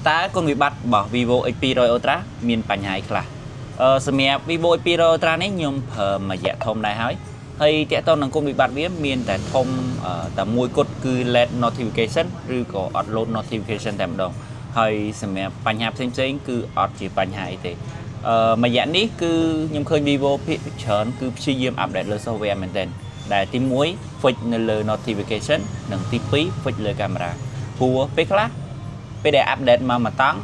តើគុណវិបត្តិរបស់ Vivo X200 Ultra មានបញ្ហាអីខ្លះ?សម្រាប់ Vivo X200 Ultra នេះខ្ញុំប្រើមួយរយៈធំដែរហើយហើយតាក់ទងនឹងគុណវិបត្តិវាមានតែធំតែមួយគត់គឺ late notification ឬក៏អត់ load notification តែម្ដងហើយសម្រាប់បញ្ហាផ្សេងៗគឺអត់ជាបញ្ហាអីទេ។មួយរយៈនេះគឺខ្ញុំឃើញ Vivo ភាគច្រើនគឺព្យាយាម update លើ software មែនទែនដែលទី1 fix នៅលើ notification និងទី2 fix លើកាមេរ៉ាព្រោះពេលខ្លះពេលដែល update មកមួយតង់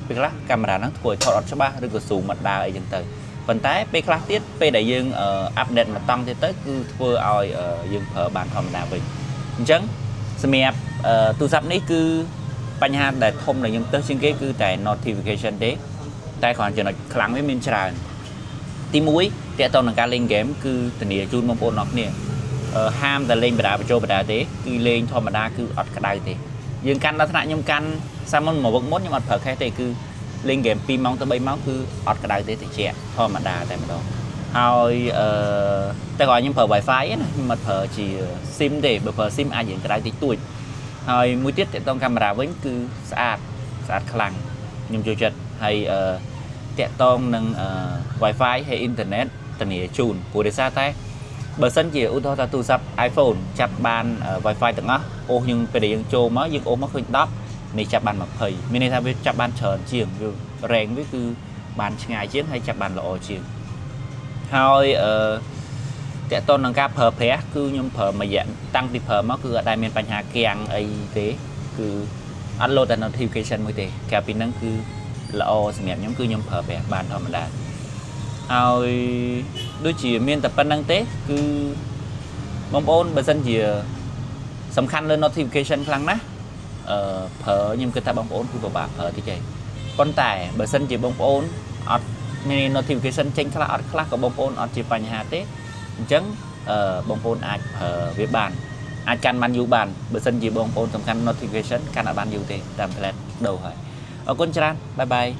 ពេលខ្លះកាមេរ៉ាហ្នឹងធ្វើឲ្យថតអត់ច្បាស់ឬក៏ zoom អត់ដើរអីចឹងទៅប៉ុន្តែពេលខ្លះទៀតពេលដែលយើង update មួយតង់ទៀតទៅគឺធ្វើឲ្យយើងប្រើបានធម្មតាវិញអញ្ចឹងសម្រាប់ទូរស័ព្ទនេះគឺបញ្ហាដែលធំដែលខ្ញុំទើសជាងគេគឺតែ notification ទេតែគ្រាន់ចំណុចខ្លាំងវាមានច្រើនទី1តាក់ទងនឹងការលេងហ្គេមគឺធានាជូនបងប្អូនអរគ្នាហាមតែលេងបដាបញ្ចូលបដាទេគឺលេងធម្មតាគឺអត់ក្តៅទេយើងកាន់ដល់ថ្នាក់ខ្ញុំកាន់សាមុនមកវឹកមុនខ្ញុំអត់ប្រើ case ទេគឺលេងហ្គេម2ម៉ោងទៅ3ម៉ោងគឺអត់ក្តៅទេតិចធម្មតាតែម្ដងហើយតែគាត់ខ្ញុំប្រើ Wi-Fi ណាខ្ញុំអត់ប្រើជា SIM ទេបើប្រើ SIM អាចយើងក្តៅតិចតួចហើយមួយទៀតតាក់ទងកាមេរ៉ាវិញគឺស្អាតស្អាតខ្លាំងខ្ញុំចូលចិត្តហើយតាក់ទងនឹង Wi-Fi ហើយអ៊ីនធឺណិតធានាជូនព្រោះដោយសារតែបើសិនជាឧទាហរណ៍ថាទូរស័ព្ទ iPhone ចាប់បាន Wi-Fi ទាំងអស់អូសយើងពេលដែលយើងចូលមកយើងអូសមកឃើញ10នេះចាប់បាន20មានន័យថាវាចាប់បានច្រើនជាងវារែងវាគឺបានឆ្ងាយជាងហើយចាប់បានល្អជាងហើយតាក់ទងនឹងការប្រើប្រាស់គឺខ្ញុំប្រើមួយរយៈតាំងពីប្រើមកគឺអត់ដែលមានបញ្ហាគាំងអីទេគឺអត់លោតតែ notification មួយទេក្រៅពីហ្នឹងគឺល្អសម្រាប់ខ្ញុំគឺខ្ញុំប្រើប្រាស់បានធម្មតាហើយដូចជាមានតែប៉ុណ្្នឹងទេគឺបងប្អូនបើសិនជាសំខាន់លើ notification ខ្លាំងណាស់ប្រើខ្ញុំគិតថាបងប្អូនគឺពិបាកប្រើតិចឯងប៉ុន្តែបើសិនជាបងប្អូនអត់មាន notification ចេញខ្លះអត់ខ្លះក៏បងប្អូនអត់ជាបញ្ហាទេអញ្ចឹងបងប្អូនអាចប្រើវាបានអាចកាន់បានយូរបានបើសិនជាបងប្អូនសំខាន់ notification កាន់អត់បានយូរទេតាម plan ដូរហើយអរគុណច្រើន bye bye.